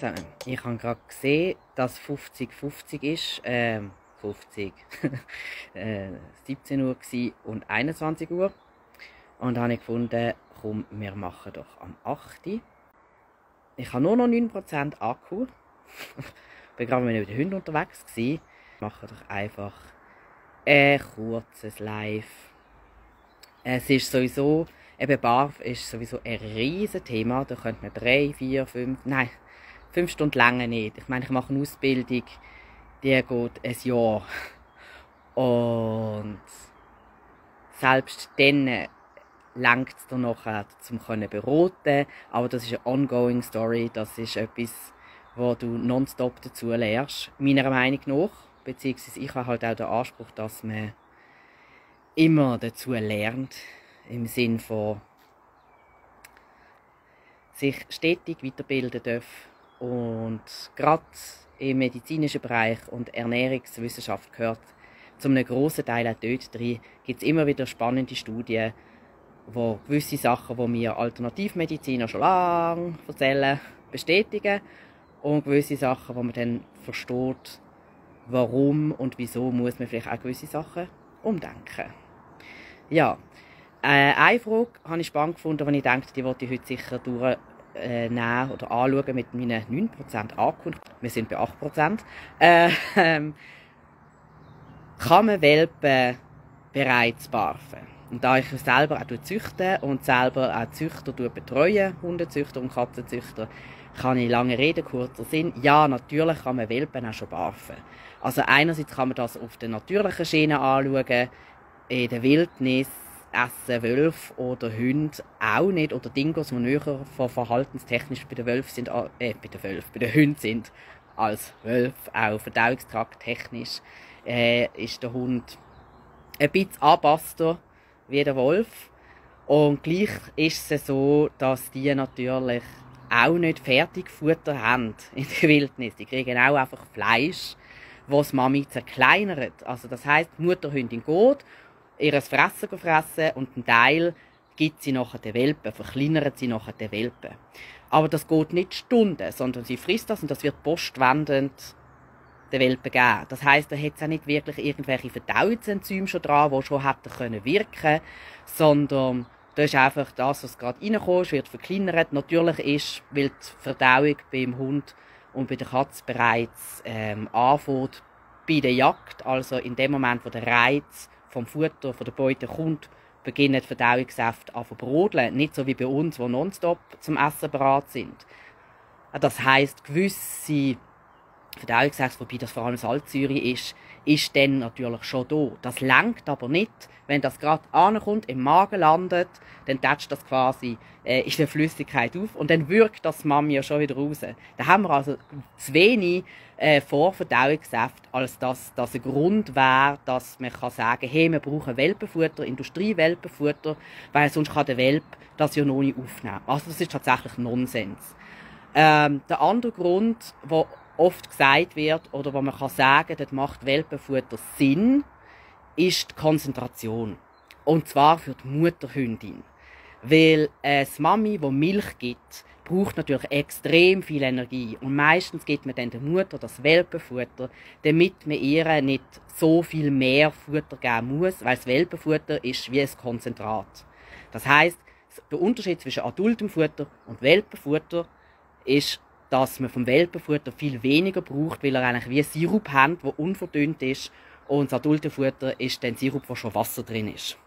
zusammen. Ich habe gerade gesehen, dass 50-50 ist. 50. 17 Uhr und 21 Uhr. Und dann habe ich gefunden, komm, wir machen doch am 8. Ich habe nur noch 9% Akku. Ich war gerade mit den Hunden unterwegs. Wir machen doch einfach ein kurzes Live. Es ist sowieso, BARF ist sowieso ein riesiges Thema. Da könnte man 3, 4, 5, nein, 5 Stunden länger nicht. Ich meine, ich mache eine Ausbildung, die geht ein Jahr. Und selbst dann langt es dann nachher, um zu beraten. Aber das ist eine ongoing Story. Das ist etwas, wo du nonstop dazu lernst, meiner Meinung nach. Beziehungsweise ich habe halt auch den Anspruch, dass man immer dazu lernt, im Sinne von sich stetig weiterbilden darf. Und gerade im medizinischen Bereich und Ernährungswissenschaft gehört zu einem grossen Teil auch dort drin, gibt es immer wieder spannende Studien, wo gewisse Sachen, die mir Alternativmediziner schon lange erzählen, bestätigen. Und gewisse Sachen, wo man dann versteht, warum und wieso muss man vielleicht auch gewisse Sachen umdenken. Ja, eine Frage habe ich spannend gefunden, die ich denke, die wollte ich heute sicher durchnehmen oder anschauen mit meinen 9% Akku. Wir sind bei 8%. Kann man Welpen bereits barfen? Und da ich selber auch züchte und selber auch Züchter betreue, Hundezüchter und Katzenzüchter, kann ich lange Rede, kurzer Sinn. Ja, natürlich kann man Welpen auch schon barfen. Also einerseits kann man das auf der natürlichen Schiene anschauen. In der Wildnis essen Wölfe oder Hunde auch nicht, oder Dingos, die näher von verhaltenstechnisch bei den Wölfen sind, bei den Hunden sind, als Wölfe, auch Verdauungstrakt technisch, ist der Hund ein bisschen angepasster wie der Wolf. Und gleich ist es so, dass die natürlich auch nicht Fertigfutter haben in der Wildnis. Die kriegen auch einfach Fleisch, das die Mami zerkleinert. Also das heisst, die Mutterhündin geht, ihr fressen und einen Teil gibt sie nachher den Welpen, verkleinert sie nachher den Welpen. Aber das geht nicht Stunden, sondern sie frisst das und das wird postwendend den Welpen geben. Das heisst, da hat es auch nicht wirklich irgendwelche Verdauungsenzyme schon dran, die schon hätten wirken können, sondern da ist einfach das, was gerade reinkommt, wird verkleinert. Natürlich ist, weil die Verdauung beim Hund und bei der Katze bereits anfängt bei der Jagd, also in dem Moment, wo der Reiz vom Futter, von der Beute kommt, beginnen die Verdauungssäfte an zu brodeln. Nicht so wie bei uns, die nonstop zum Essen bereit sind. Das heisst, gewisse Verdauungssäfte, wobei das vor allem Salzsäure ist dann natürlich schon da. Das langt aber nicht. Wenn das gerade ankommt, im Magen landet, dann tätscht das quasi in der Flüssigkeit auf und dann wirkt das Mami ja schon wieder raus. Da haben wir also zu wenig Vorverdauungssäfte, als dass das ein Grund wäre, dass man kann sagen, hey, wir brauchen Welpenfutter, Industriewelpenfutter, weil sonst kann der Welp das ja noch nicht aufnehmen. Also das ist tatsächlich Nonsens. Der andere Grund, der oft gesagt wird, oder wo man kann sagen, das macht Welpenfutter Sinn, ist die Konzentration. Und zwar für die Mutterhündin. Weil das Mami, die Milch gibt, braucht natürlich extrem viel Energie. Und meistens gibt man dann der Mutter das Welpenfutter, damit man ihr nicht so viel mehr Futter geben muss, weil das Welpenfutter ist wie ein Konzentrat. Das heisst, der Unterschied zwischen adultem Futter und Welpenfutter ist, dass man vom Welpenfutter viel weniger braucht, weil er eigentlich wie Sirup hat, der unverdünnt ist. Und das adulte Futter ist dann Sirup, wo schon Wasser drin ist.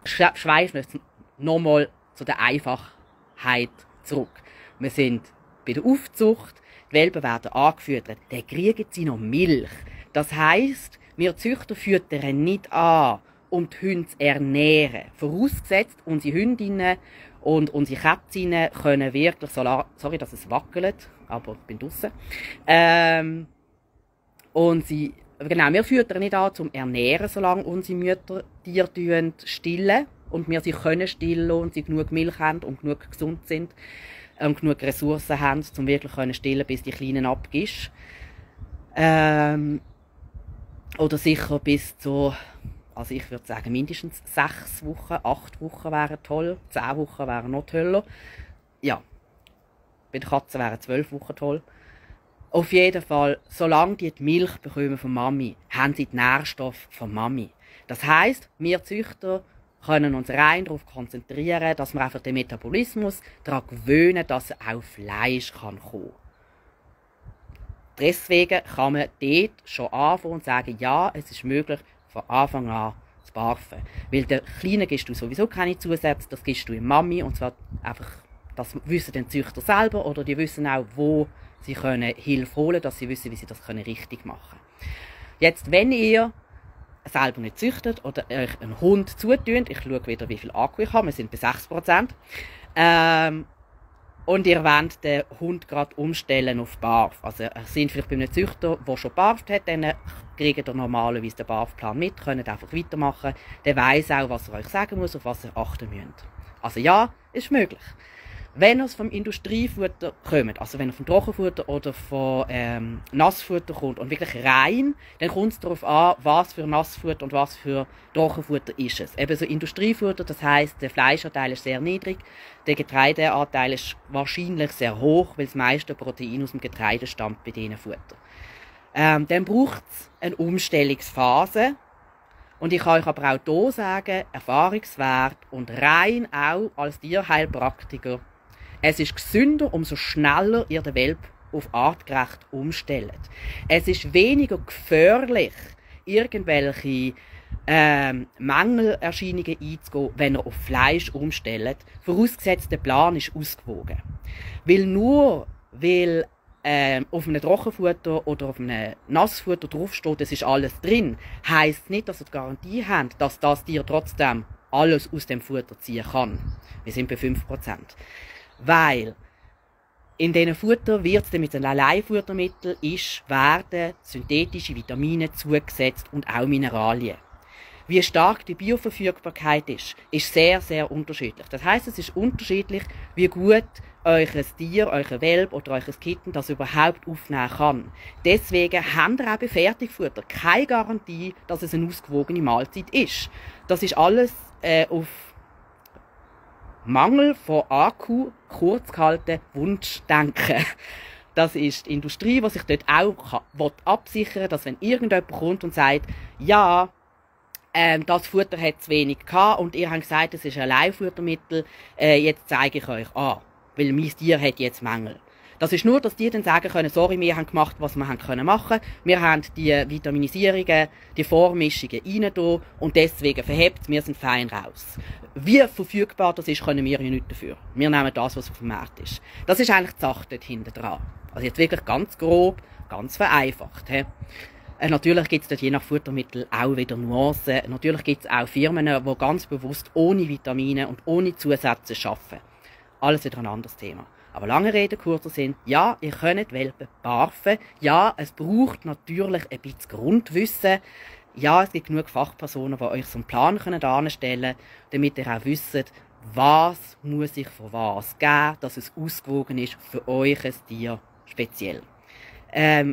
Schweifen wir jetzt nochmal zu der Einfachheit zurück. Wir sind bei der Aufzucht, die Welpen werden angefüttert, dann kriegen sie noch Milch. Das heisst, wir Züchter füttern nicht an, um die Hunde zu ernähren. Vorausgesetzt, unsere Hündinnen und unsere Kätzinnen können wirklich, sorry, dass es wackelt, aber ich bin draussen. Genau, wir füttern nicht an zum Ernähren, solange unsere Mütter Tiere stillen und wir sie können stillen und sie genug Milch haben und genug gesund sind und genug Ressourcen haben, um wirklich stillen, bis die Kleinen abgibst. Oder sicher bis zu, also ich würde sagen, mindestens 6 Wochen, 8 Wochen wären toll, 10 Wochen wären noch toller. Ja, bei den Katzen wären 12 Wochen toll. Auf jeden Fall, solange die Milch bekommen von Mami, haben sie die Nährstoffe von Mami. Das heisst, wir Züchter können uns rein darauf konzentrieren, dass wir einfach den Metabolismus daran gewöhnen, dass auch Fleisch kommen kann. Deswegen kann man dort schon anfangen und sagen, ja, es ist möglich, von Anfang an zu barfen. Weil der Kleinen gibst du sowieso keine Zusätze, das gibst du in Mami. Und zwar einfach, das wissen den Züchter selber oder die wissen auch, wo sie können Hilfe holen können, dass sie wissen, wie sie das richtig machen können. Jetzt, wenn ihr selber nicht züchtet oder euch einen Hund zutun, ich schaue wieder, wie viel Akku ich habe, wir sind bei 6%, und ihr wollt den Hund gerade umstellen auf Barf. Also ihr seid vielleicht bei einem Züchter, der schon barft hat, dann kriegt ihr normalerweise den Barfplan mit, könnt einfach weitermachen. Der weiss auch, was er euch sagen muss, auf was ihr achten müsst. Also ja, ist möglich. Wenn ihr vom Industriefutter kommt, also wenn ihr vom Trockenfutter oder von Nassfutter kommt und wirklich rein, dann kommt es darauf an, was für Nassfutter und was für Trockenfutter ist es. Eben so Industriefutter, das heisst, der Fleischanteil ist sehr niedrig, der Getreideanteil ist wahrscheinlich sehr hoch, weil das meiste Protein aus dem Getreide stammt bei diesen Futter. Dann braucht es eine Umstellungsphase. Und ich kann euch aber auch hier sagen, Erfahrungswert und rein auch als Tierheilpraktiker, es ist gesünder, umso schneller ihr den Welp auf artgerecht umstellt. Es ist weniger gefährlich, irgendwelche Mangelerscheinungen einzugehen, wenn ihr auf Fleisch umstellt, vorausgesetzt der Plan ist ausgewogen. Weil auf einem Trockenfutter oder auf einem Nassfutter draufsteht, es ist alles drin, heisst nicht, dass ihr die Garantie habt, dass das Tier trotzdem alles aus dem Futter ziehen kann. Wir sind bei 5%. Weil in diesen Futter wird es mit einem Alleinfuttermittel werden synthetische Vitamine zugesetzt und auch Mineralien. Wie stark die Bioverfügbarkeit ist sehr, sehr unterschiedlich. Das heisst, es ist unterschiedlich, wie gut euer Tier, euer Welp oder euer Kitten das überhaupt aufnehmen kann. Deswegen habt ihr auch bei Fertigfutter keine Garantie, dass es eine ausgewogene Mahlzeit ist. Das ist alles auf Mangel von Akku, kurz gehalten, Wunschdenken. Das ist die Industrie, die sich dort auch absichern will, dass wenn irgendjemand kommt und sagt, ja, das Futter hat zu wenig gehabt und ihr habt gesagt, es ist ein Alleinfuttermittel, jetzt zeige ich euch an, weil mein Tier hat jetzt Mängel. Das ist nur, dass die dann sagen können, sorry, wir haben gemacht, was wir können machen. Wir haben die Vitaminisierungen, die Vormischungen rein und deswegen verhebt es, wir sind fein raus. Wie verfügbar das ist, können wir ja nicht dafür. Wir nehmen das, was auf dem Markt ist. Das ist eigentlich die Sache dort hinten dran. Also jetzt wirklich ganz grob, ganz vereinfacht. He? Natürlich gibt es dort je nach Futtermittel auch wieder Nuancen. Natürlich gibt es auch Firmen, die ganz bewusst ohne Vitamine und ohne Zusätze arbeiten. Alles wieder ein anderes Thema. Aber lange Rede, kurzer Sinn. Ja, ihr könnt Welpen barfen. Ja, es braucht natürlich ein bisschen Grundwissen. Ja, es gibt genug Fachpersonen, die euch so einen Plan anstellen können, damit ihr auch wisst, was muss ich für was geben, dass es ausgewogen ist für euch ein Tier speziell.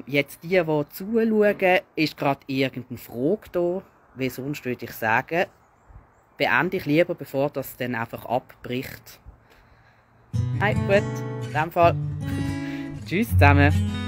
Jetzt die zuschauen, ist gerade irgendeine Frage da, wie sonst würde ich sagen, beende ich lieber, bevor das dann einfach abbricht. Hey, gut, in dem Fall. Tschüss zusammen.